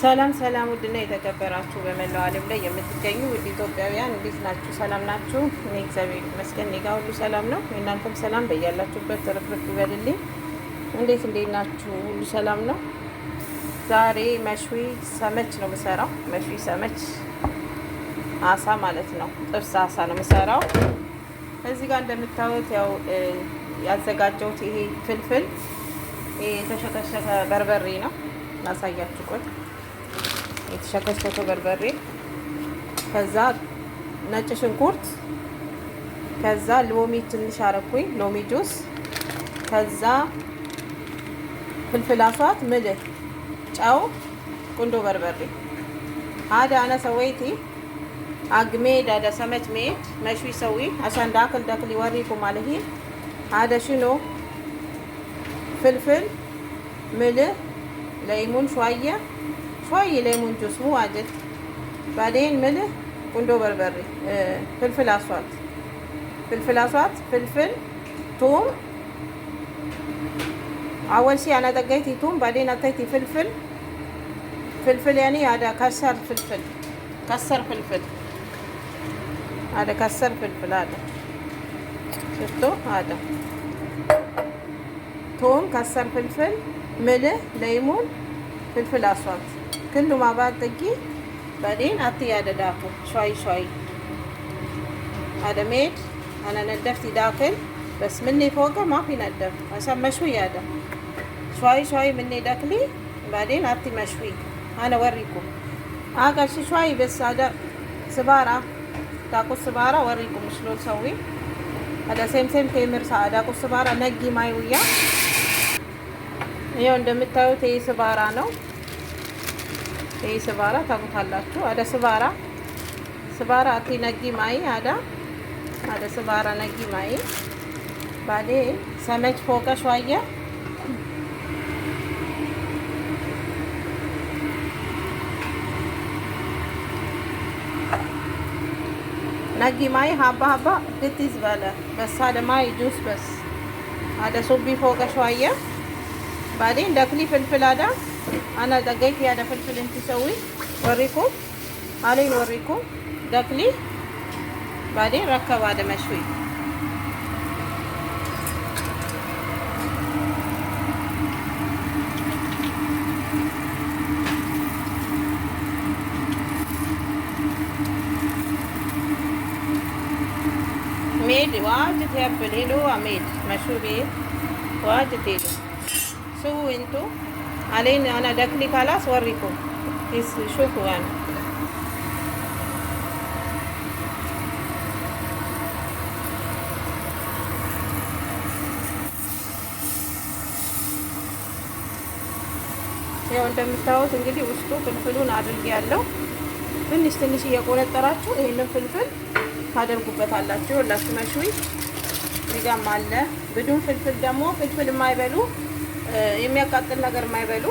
ሰላም ሰላም፣ ውድና የተከበራችሁ በመላው ዓለም ላይ የምትገኙ ውድ ኢትዮጵያውያን እንዴት ናችሁ? ሰላም ናችሁ? እኔ እግዚአብሔር ይመስገን እኔ ጋር ሁሉ ሰላም ነው። የእናንተም ሰላም በያላችሁበት ትርፍርፍ ይበልልኝ። እንዴት እንዴት ናችሁ? ሁሉ ሰላም ነው? ዛሬ مشوي سمك ነው የምሰራው። مشوي سمك አሳ ማለት ነው፣ ጥብስ አሳ ነው የምሰራው። እዚህ ጋር እንደምታዩት ያው ያዘጋጀሁት ይሄ فلفل ይሄ የተሸከሸከ በርበሬ ነው። ላሳያችሁ፣ ቆይ፣ የተሸከሸከ በርበሬ፣ ከዛ ነጭ ሽንኩርት፣ ከዛ ሎሚ ትንሽ አረኩኝ፣ ሎሚ ጁስ፣ ከዛ فلفل أسود፣ ملح፣ ጨው፣ ቁንዶ በርበሬ። هذا أنا سويتي أقميد هذا سمك ميت مشوي سوي عشان داخل داخل يوريكم عليه. هذا شنو؟ فلفل، ملح، ليمون، شوية شوية ليمون جوس، مو واجد، بعدين ملح، ቁንዶ በርበሬ፣ فلفل أسود، فلفل أسود، فلفل، توم. أول شيء أنا دقيتي توم، بعدين حطيتي فلفل. فلفل يعني هذا كسر فلفل، كسر فلفل، هذا كسر فلفل هذا، شفتوا؟ هذا توم، كسر فلفل، ملح، ليمون، فلفل أسود، كله مع بعض دقي. بعدين أعطي هذا داخل شوي شوي. هذا ميت، أنا ندفتي داخل بس مني فوقه ما في ندف عشان مشوي. هذا شوي شوي مني داخلي، بعدين أعطي مشوي. أنا أوريكم آخر شي شوي بس. هذا سبارة، تاكو سبارة، أوريكم شلون سوي. هذا سمسم، تمر، داكو سبارة، نقي ماي وياه. ይኸው እንደምታዩት ይህ سبارة ነው። ይህ سبارة ታውቁታላችሁ። هذا سبارة، سبارة أتي نقي ماي. هذا سبارة نقي ماي، بعدين سمك فوقه شوية. نقي ماي حبة حبة، قطي زبالة، بس هذا ماي جوس بس. هذا صبي فوقه شوية، بعدين داخلي فلفل. هذا انا دقيت هذا فلفل، انت سوي وريكم علي نوريكم داخلي، بعدين ركب هذا مشوي. ميد واجد يهبل، حلو ميد مشوي بيه واجد حلو. سووا انتو علينا، انا داخلي خلاص وريكم، شوفوا انا. ያው እንደምታዩት እንግዲህ ውስጡ ፍልፍሉን አድርጌ ያለው ትንሽ ትንሽ እየቆነጠራችሁ ይሄንን فلفل ታደርጉበታላችሁ። ሁላችሁ مشوي እዚህ ጋርም አለ። بدون فلفل ደግሞ فلفل የማይበሉ፣ የሚያቃጥል ነገር የማይበሉ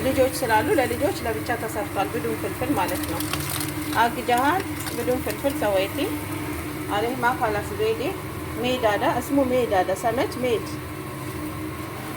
ልጆች ስላሉ ለልጆች ለብቻ ተሰርቷል። بدون فلفل ማለት ነው። አግጃሃን بدون فلفل سويتي عليه ما خلاص بيدي ميد. هذا اسمه ميد، هذا سمك ميد.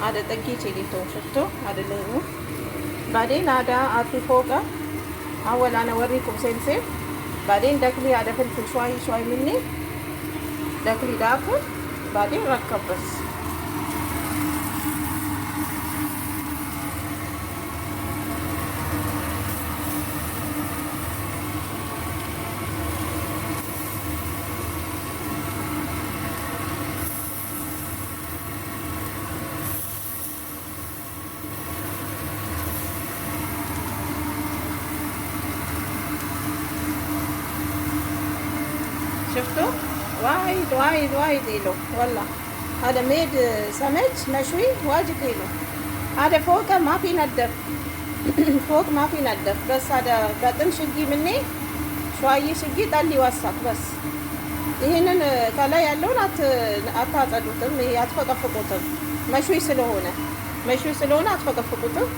هذا دقيتي لي تو، شفتوا؟ هذا الليمون، بعدين هذا اعطي فوقه. اول انا اوريكم سمسم، بعدين داخلي هذا فلفل شوي شوي مني داخلي داخل، بعدين ركب بس. شفتوا؟ وايد وايد وايد له والله. هذا ميد سمك مشوي واجد له. هذا فوقه ما في ندف، فوق ما في ندف، بس هذا بطن شقي مني شوية شقي طلي وسط بس. ይህንን ከላይ ያለውን አታጸዱትም፣ ይሄ አትፈቀፍቁትም። مشوي ስለሆነ፣ مشوي ስለሆነ አትፈቀፍቁትም።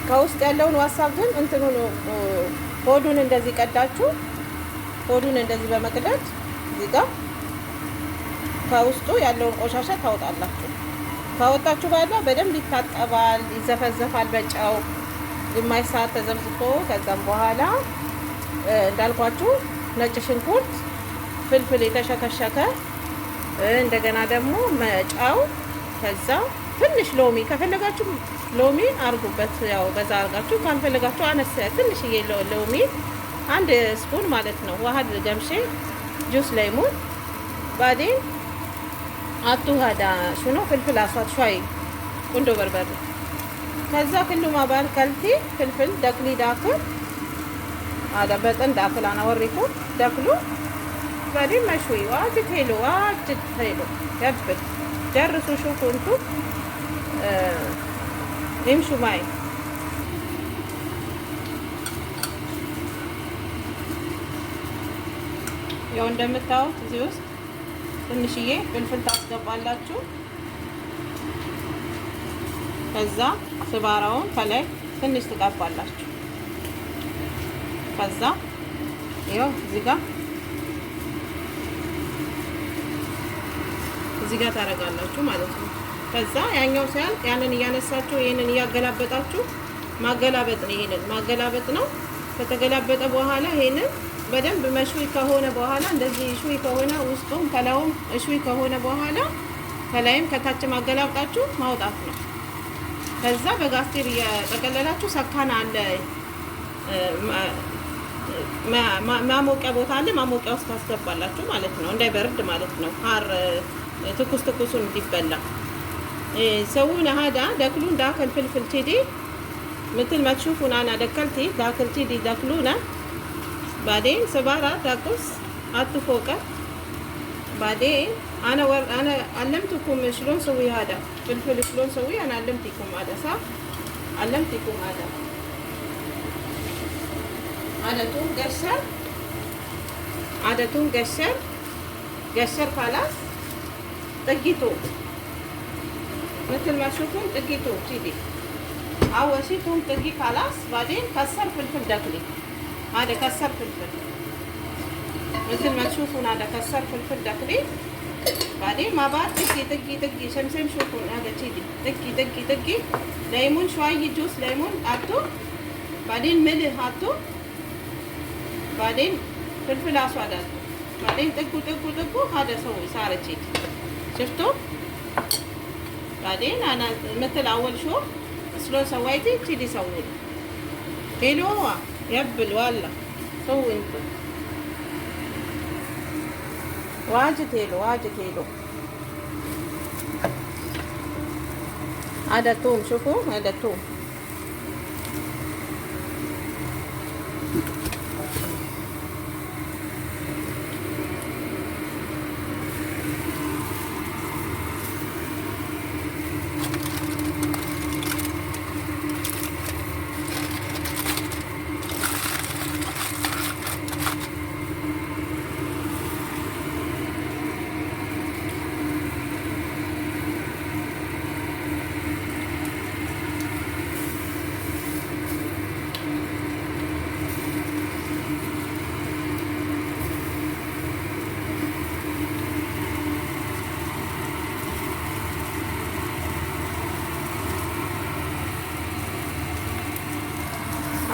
ከውስጥ ያለውን ዋሳብ ግን እንትኑን ሆዱን እንደዚህ ቀዳችሁ፣ ሆዱን እንደዚህ በመቅደድ እዚህ ጋር ከውስጡ ያለውን ቆሻሻ ታወጣላችሁ። ካወጣችሁ በኋላ በደንብ ይታጠባል፣ ይዘፈዘፋል በጨው። ግማሽ ሰዓት ተዘብዝፎ ከዛም በኋላ እንዳልኳችሁ ነጭ ሽንኩርት፣ ፍልፍል የተሸከሸከ እንደገና ደግሞ ጨው፣ ከዛ ትንሽ ሎሚ ከፈለጋችሁ ሎሚ አርጉበት። ያው በዛ አርጋችሁ ካልፈለጋችሁ አነስ ትንሽዬ ሎሚ አንድ spoon ማለት ነው። واحد قمشة جوز ليمون بعدين حطوا هذا شنو فلفل أسود شوي ቁንዶ በርበሬ ከዛ كله مع بعض كلتي فلفل دخلي داخل هذا بطن داخل انا اوريكم دخلوا بعدين مشوي واجد حلو واجد حلو يبت جرسوا شوفوا انتم امشوا معي. ያው እንደምታዩት እዚህ ውስጥ ትንሽዬ ፍልፍል ታስገባላችሁ። ከዛ ስባራውን ከላይ ትንሽ ትቀባላችሁ። ከዛ ይኸው እዚህ ጋር ታደርጋላችሁ ማለት ነው። ከዛ ያኛው ሲያልቅ ያንን እያነሳችሁ ይሄንን እያገላበጣችሁ ማገላበጥ ነው። ይሄንን ማገላበጥ ነው። ከተገላበጠ በኋላ ይሄንን በደንብ مشوي ከሆነ በኋላ እንደዚህ شوي ከሆነ ውስጡም ከላዩም شوي ከሆነ በኋላ ከላይም ከታች ማገላብጣችሁ ማውጣት ነው። ከዛ በጋስቴር እየጠቀለላችሁ سخان አለ ማሞቂያ ቦታ አለ። ማሞቂያ ውስጥ ታስገባላችሁ ማለት ነው። እንዳይበርድ ማለት ነው። حار ትኩስ ትኩሱን እንዲበላ سوون هذا داكلون داخل فلفل تيدي مثل ما تشوفون انا دكلتي داخل تيدي داكلونه بعدين سبارة داكوس حطوا فوقه. بعدين انا علمتكم شلون سوي هذا فلفل شلون سوي انا علمتكم هذا صح؟ علمتكم هذا هذا توم قشر هذا توم قشر قشر خلاص طقيتوه مثل ما تشوفون طقيتوه كذي. اول شي توم طقي خلاص بعدين كسر فلفل داخلي هذا كسر فلفل مثل ما تشوفون هذا كسر فلفل داخلي. بعدين مع بعض طقي طقي طقي شمسين شوفون هذا كذي طقي طقي طقي ليمون شوي جوز ليمون حطوا بعدين ملح حطوا بعدين فلفل اسود حطوا بعدين طقوا طقوا طقوا هذا سوي صار كذي شفتوا. بعدين انا مثل اول شو شلون سويتي كذي سوي حلو هو يبل والله سوي انتو واجد حلو واجد حلو. هذا توم شوفوا هذا توم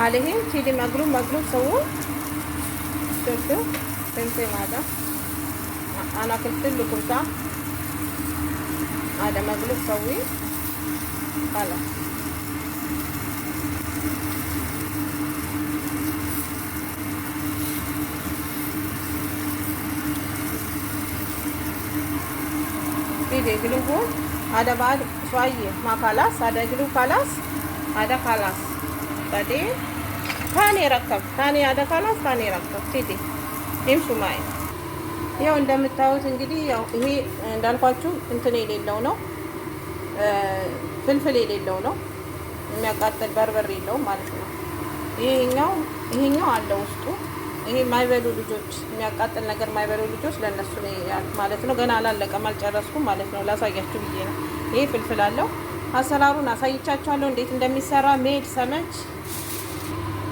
عليهم كذي مقلوب مقلوب سووه. شفتوا سمسم هذا انا قلت لكم صح؟ هذا مقلوب سويه خلاص. كذي يقلبون هذا بعد شوية ما خلاص هذا يقلب خلاص هذا خلاص. بعدين ثاني ركب ثاني هذا خلاص ثاني ركب كذي يمشوا معي. ያው እንደምታዩት እንግዲህ ያው ይሄ እንዳልኳችሁ እንትን የሌለው ነው፣ ፍልፍል የሌለው ነው፣ የሚያቃጥል በርበሬ የለውም ማለት ነው። ይሄኛው አለ ውስጡ። ይሄ የማይበሉ ልጆች የሚያቃጥል ነገር የማይበሉ ልጆች ለነሱ ነው ማለት ነው። ገና አላለቀም አልጨረስኩም ማለት ነው። ላሳያችሁ ብዬ ነው። ይሄ ፍልፍል አለው። አሰራሩን አሳይቻችኋለሁ እንዴት እንደሚሰራ ሜድ ሰመች።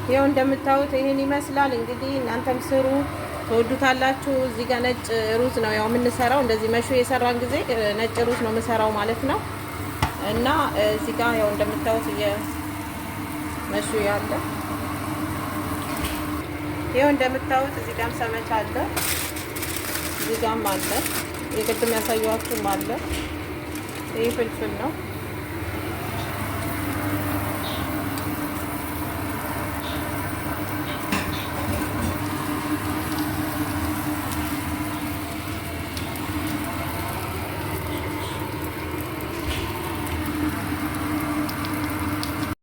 ይኸው እንደምታዩት ይሄን ይመስላል። እንግዲህ እናንተም ስሩ ትወዱታላችሁ። እዚህ ጋር ነጭ ሩዝ ነው ያው የምንሰራው። እንደዚህ مشوي የሰራን ጊዜ ነጭ ሩዝ ነው የምሰራው ማለት ነው። እና እዚህ ጋር ያው እንደምታዩት مشوي አለ። ይኸው እንደምታዩት እዚህ ጋርም سمك አለ፣ እዚህ ጋርም አለ፣ የቅድም ያሳየኋችሁም አለ። ይህ فلفل ነው።